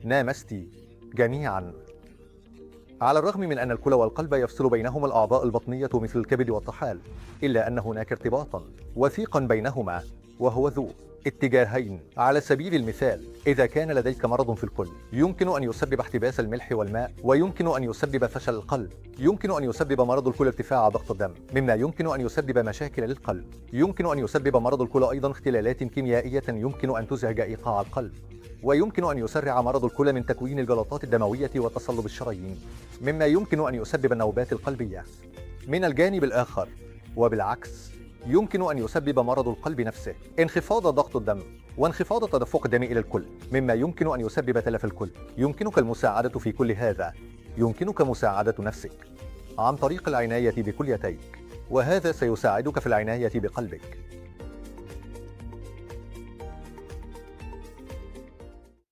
ناماستي جميعا. على الرغم من أن الكلى والقلب يفصل بينهما الأعضاء البطنية مثل الكبد والطحال، إلا أن هناك ارتباطا وثيقا بينهما، وهو ذو اتجاهين. على سبيل المثال، إذا كان لديك مرض في الكلى يمكن أن يسبب احتباس الملح والماء، ويمكن أن يسبب فشل القلب. يمكن أن يسبب مرض الكلى ارتفاع ضغط الدم، مما يمكن أن يسبب مشاكل للقلب. يمكن أن يسبب مرض الكلى أيضا اختلالات كيميائية يمكن أن تزعج إيقاع القلب، ويمكن أن يسرع مرض الكلى من تكوين الجلطات الدموية وتصلب الشرايين، مما يمكن أن يسبب النوبات القلبية. من الجانب الآخر وبالعكس، يمكن أن يسبب مرض القلب نفسه انخفاض ضغط الدم وانخفاض تدفق الدم إلى الكلى، مما يمكن أن يسبب تلف الكلى. يمكنك المساعدة في كل هذا. يمكنك مساعدة نفسك عن طريق العناية بكليتيك، وهذا سيساعدك في العناية بقلبك.